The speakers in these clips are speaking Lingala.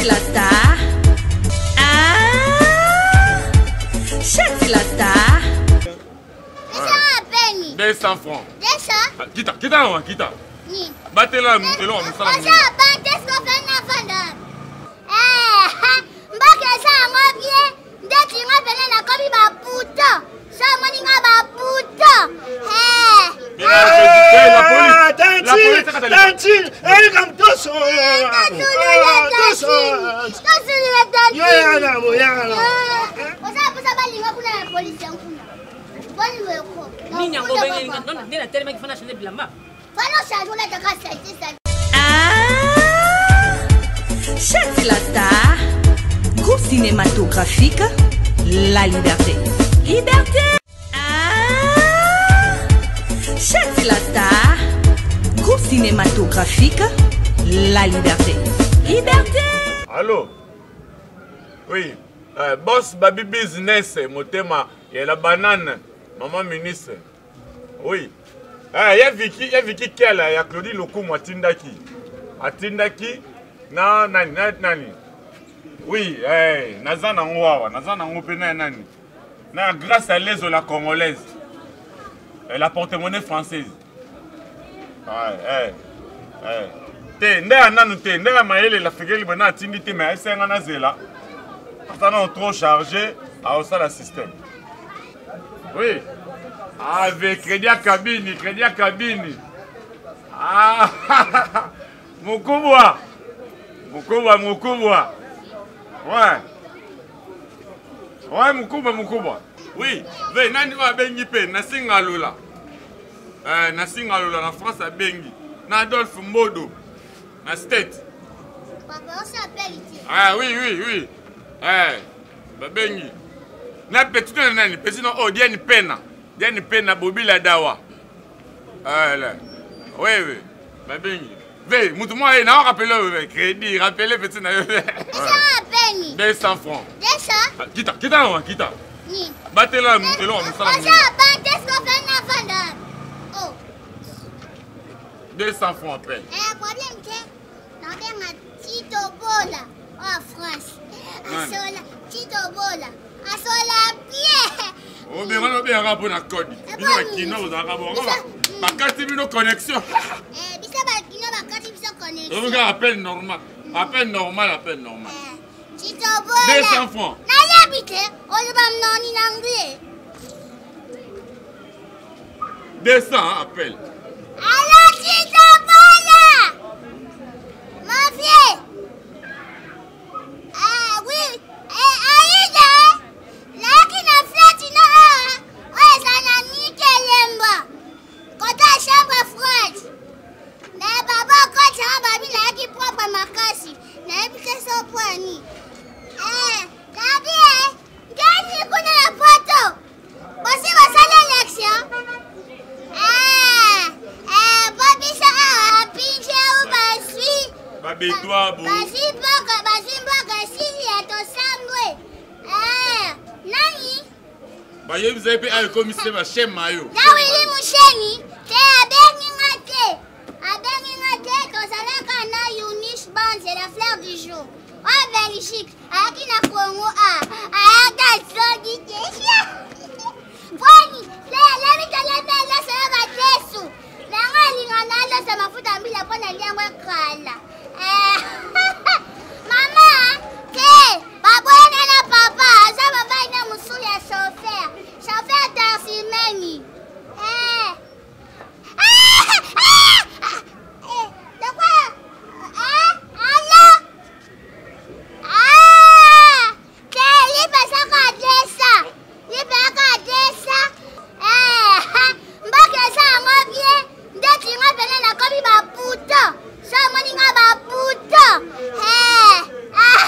Châtie la star. Ah Châtie la star. 200 francs. 200? Ah, kita, kita na kita. Batela eloko mosala. Oza bate sofa na fanda. Eh, mboka eza yango bien ndeti nga pene nakomi baputo so omoni nga baputo eh. Tantine, Erika Mtoso. Tosulula Yo yana bo yana. Oza posa balinga kuna na polisi ya nkuna. Boni weko. Nini yango obengi nde natelemaki fana change bilamba. Fana change olataka salite salite. Ah Châtie la star. Groupe cinématographique La Liberté. Liberté Ah Châtie la star. Groupe cinématographique La Liberté. Liberté Allô Oui. Euh, boss Baby Business, motema, ya la banane, maman ministre. Oui. Eh, ya Vicky, ya Vicky Kela, ya Claudie Lokumu atindaki. Atindaki na nani, na nani. Oui, eh, naza nango awa, naza nango pe na nani. Na grâce à lezo la congolaise. Eh, la porte-monnaie française. Ouais, eh, eh. Te, nde ya nanu te, nde ya mayele la Afrique libre na atindi te, mais esenga nazela. Aza nano trop chargé, aosala système. Oui. Avec crédit à cabine, crédit à cabine. Ah, mukubwa. Mukubwa, mukubwa. Ouais. Ouais, mukubwa, mukubwa. Oui, ve nani oyo abengi mpe nasinga lola. Eh, nasinga lola na France abengi. Na Adolphe Mbodo na State. Papa, on s'appelle ici. Ah oui, oui, oui. Eh, babengi. Na petit na nani? Petit na oh Diane Pena. Diane Pena Bobila Dawa. Ah là. Oui, oui. Babengi. Ve, mutu mwa ye na rappelé ve crédit, rappelé petit na yo. 200 francs. 200? Ah, kita, kita na kita. Nini? Batela eloko mosala. Oza bate sofa na fanda. Oh. 200 francs à peine. Eh, problème te. Nabenga Tito Bola oyo France. Asola Tito Bola. Asola bien. Obengana obengaka mpo na code. Bino bakino bozalaka bongo. Bakati bino connexion. Eh, biso bakino bakati biso connexion. Obenga appel normal. Appel normal, appel normal. Eh, Tito Bola. 200 francs. Nayebi te, oloba mnoni na anglais. 200 appel. Allo Tito Bola. Mon vieux. Ah oui, eh, Aïda. Nayaki na feti na awa oyo eza na Mikelemba. Kota chambre froide. Mais baba okotaka babi nayaki propre makasi. Nayebi te so mpo ya nini. Eh, nabi eh, ngeni kuna na poto. Bosi basali election. Eh, eh, po biso awa pinje ou bazwi. Babetwa bo. Bazwi mboka, bazwi mboka esili ya tosambwe. Eh, nani? Bayebisa ye mpe ayo ekomisi te bachaine mayo. Na Willy Musheni te abengi nga te. Abengi nga te tozalaka na Eunice Banze la fleur du jour. Oyo Belgique ayaki na Congo a ayaka azongi te. Poni lebi tolembi alosa yo badesu. Nanga alinga na alosa mafuta mbila mpo na liango ekala. Eh, mama te baboyana na papa aza mobali na mosusu ya chauffeur chauffeur taximeni eh. Ah, ah, ah, eh, lokola ah, alo ah, te lipesaka adresa lipeyaka adresa eh, mboka eza yango bien ndeti nga pene nakomi baputo so omoni nga baputo eh, ah,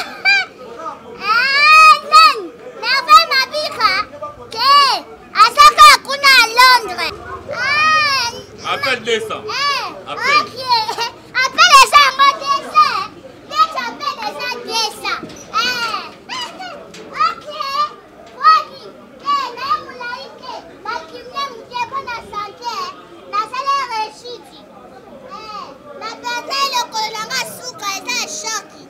ah, nani merveille mabika te azaka kuna à Londres ah, Appel 200. eh, Appel. ok appel eza yango 200 ndeti appel eza 200 eh, ok wani te naye molai te bakimne moke mpo na sante nasala rechiti na perte lokolo na nga suka eza shoki.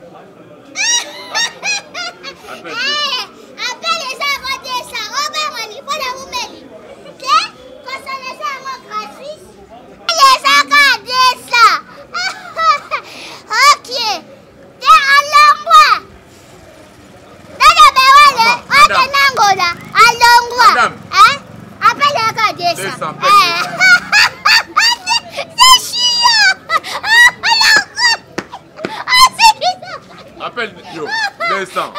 Appelle yo 200.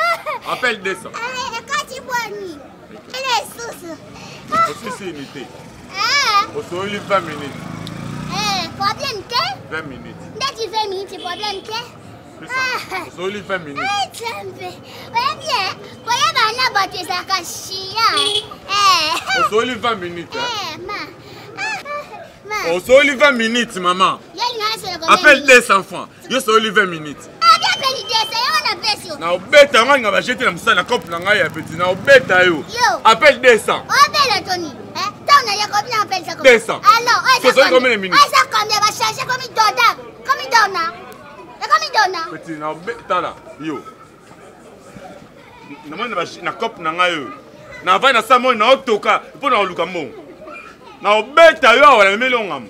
Appelle 200. Ekati boni. Ele lisusu. Osisi unité. Osoli 20 minutes. Eh, problème te. 20 minutes. Ndeti 20 minutes problème te. Osoli 20 minutes. Nzambe. Oyebi eh, koyeba na bato ezalaka chiant. Osoli 20 minutes. Eh, ma. Osoli 20 minutes, maman. Appelle 200 francs. Yo soli 20 minutes. Na obeta yango alinga bajete na mosala na cope na ngai ya petit na obeta yo. Appelle 200. Obela Tony. Ntango na yako bina appelle ça. 200. Alors, soli combien de minutes? Eza combien ba changer comme dona. Comme dona. Comme dona. Petit na obeta la yo. Namoni na cope na ngai oyo. Na vai na sa moi na otoka mpo na koluka mbongo. Na obeta yo awa na memeli ongamo.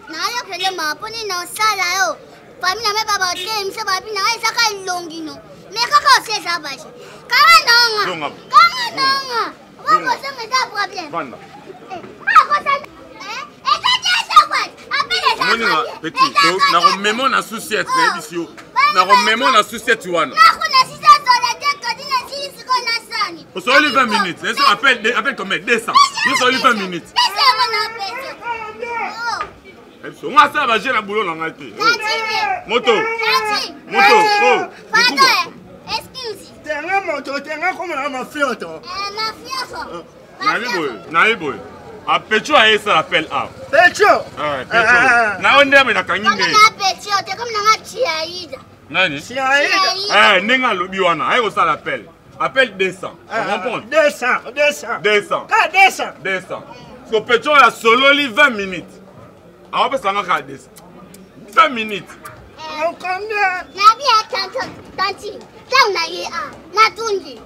Nayokele mawa mpo nini naosala yo fami na me babatelemisa babi na ngai ezaka elongi no me kaka osi eza basi kanga nonga kanga nonga wakozonga eza problème nakomema na susiete nayebisi yo nakomema na susiete wana osoli 20 minutes appelle appelle combien 200 yo osoli 20 minutes biso nga asala baje na bulo na ngai te moto moto tenga moto tenga komona mafioto nayebi boye nayebi boye apecho aye esala appel a pecho na yo nde abe nakangi nde nani ndenge alobi wana aye kosala appel appel 200 comprendre 200 200 200 ka 200 200 so pecho oyo asololi 20 minutes awapesa nga kaka 200 20 minutes combien nabi ya tanti ntango na ye a natundi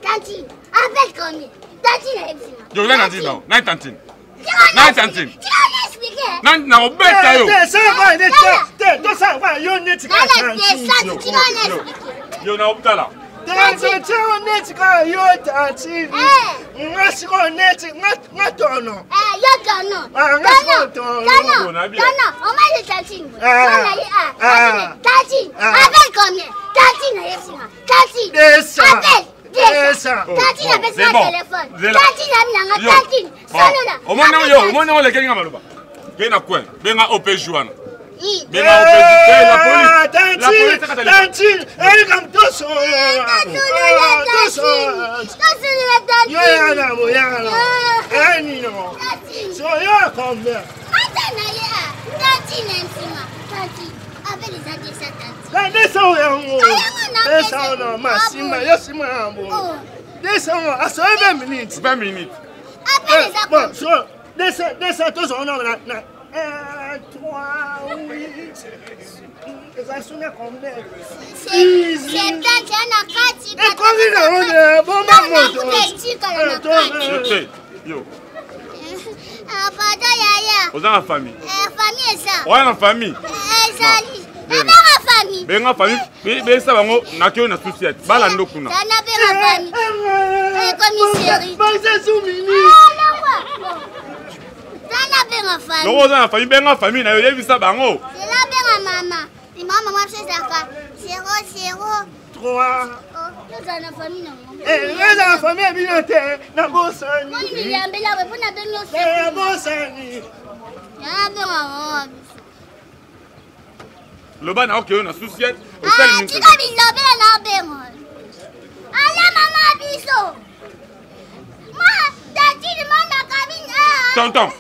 tanti appel combien tanti nayebisi yo nani tantine nao nani tantine nani tantine nani nakobeta yo yo neti yo nakobtala teo neti kaka yo tantine nga sikoyo neti nga tono yo tono tono tono omali tantine tantine appel combien tantine ayebisi nga tantine appel tantine apesi nga telefone tantine aminanga tantine solola omoni yo omoni yango olekeli nga maloba ke na coin benga opj wana benga opj te la police la police tantine erika tosolola yo yana bo yana enino so yo combien tantine nsinga tantine appel eza desa tantine desa yango desa na masimba yo simba yango desa yango asoye 20 minutes 20 minutes appel eza bon so desa desa tozonga na na 1 3 8 eza suna combien septante ya na kati ekomi nango de bomba moto etikala na kati yo pardon yaya oza na famille famille eza oya na famille ezali ebenga famille benga famille beyesa bango nakei na susi ya balanda kuna tana benga famille ekomi série tana benga famille loko oza na famille benga famille na yo yebisa bango zela benga mama mama mama biso ezalaka 0 0 3 tozala na famille nango eza na famille ya bino te nabosani moni miliyambela boye mpo nabengi nabosani nabenga mama biso loba na okeyo na susiete tika bilobela na obengo ala mama biso ma tatine ma na kabine tonton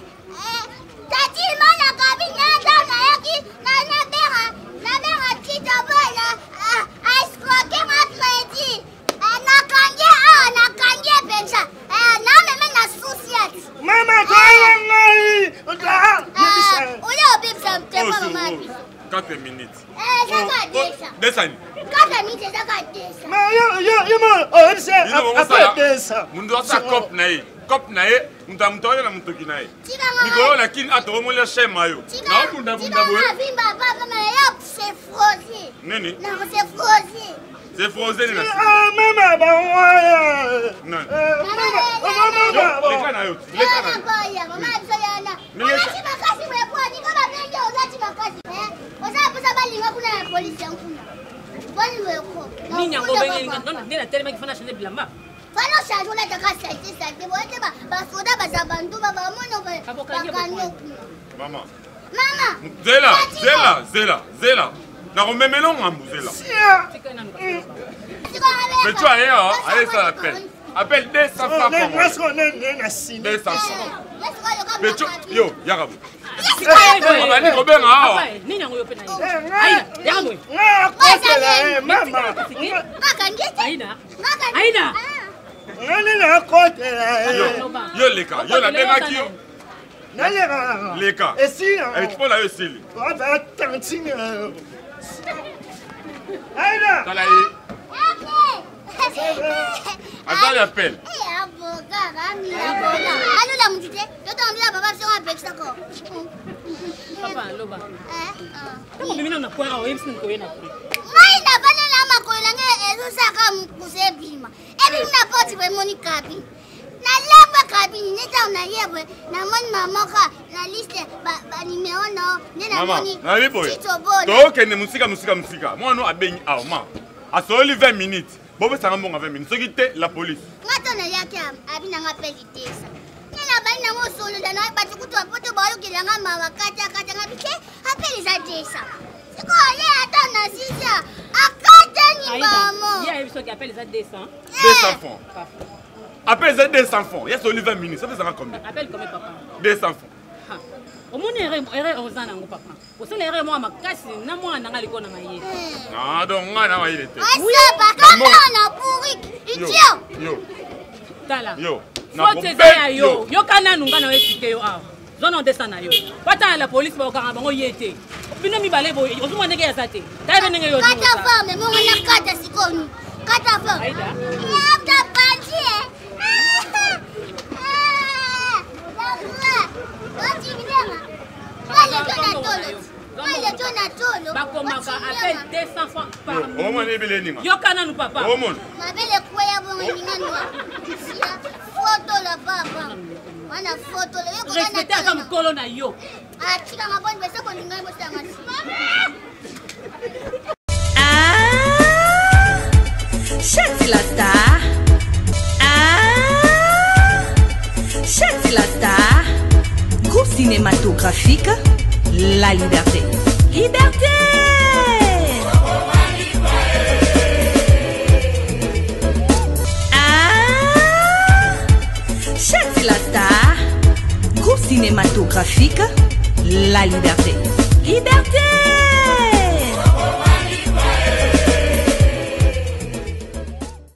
tatine ma na kabine ata nayaki nabenga nabenga tito bola escroke ma crédit nakangi awa nakangi ye mpenza nameme na susiete mama toya ngai oya obebisa motema mama biso 4 minutes ezaka desa desani 4 minutes ezaka desa mundu asala cope na ye cope na ye moto ya moto aoya na motoki na ye mikolo na kini ata omolia shema yo naobundabunda boye nini c'est frosé nini mama bawaya leka na yo leka na yo olati makasi boye po ninga babengi olati makasi oza mposa balinga kuna na polisi ya nkuna boni boye ko. Nini yango obengeli nga? Nde natelemaki fana change bilamba. Fana change olataka salite salite boye te basoda baza banduba bamono bakano kuna. Mama. Mama. Zela, zela, zela, zela. Nakomemela ngambu zela. Mais tu as ailleurs, allez ça l'appel. Appelle 200 francs. 200 francs. Mais tu yo, yarabu. Obandi kobenga awa. Nini yango yo pe na ye? Aina, yaka boye. Aina. Aina. Ngani nakotela. Yo leka, yo nabengaki yo. Naleka. Leka. Esili. Mpo na yo esili. Oza tantine. Aina. Tala ye. Azali appel. Alola mutu te totambila papa biso apekisako. Papa loba. Ntango omemi nano na poire oyebisi nini koye na prix. Ngai navalela makolo na ngai ezosaka mokuse ebima ebimi na poti boye emoni kabine nalengwe kabine nde ntango naye boye namoni mamoko na liste banimero nao nde namoni tokende mosika mosika mosika mwana abengi awa ma asololi 20 minutes bopesanga mbongo 20 minutes soki te la police nga to nayaki abi nanga mpe litesa nde nabandi nango osolola na bato kutu bapoto bayokela nga mawa kata kata nga bike apele eza desa sikoyo ye ata na sisia akatani bamo ye ayebi soki apele eza 200 200 francs appel eza 200 francs ya soli 20 minutes apesanga combien appel combien papa 200 francs omoni erreur oza nango papa osala erreur mwa makasi na mwana nanga liko na mayele ah donc ngai na mayele te na bourrique idiot yo tala yo faute eza ya yo yoka nanu ngai na yo esike yo awa zwa na odesa na yo watala la polise bakokanga bango ye te bino mibale boye ozomona ndenge aza te tala mpe ndenge yo kata forme mongo na kata sikoyo kata forme yamta panzi bakomaka appel 200 francs par omona ebele ninga yoka nanu papa omona mabele kweya bongo ninga nwa fotola papa wana fotola respecte ata mokolo na yo atikanga boni bese kolinga bosanga Ah, Chatila Star. Ah, Chatila Star. Groupe cinématographique, La Liberté. Liberté! Ah, Chatila Star. Groupe cinématographique, La Liberté. Liberté!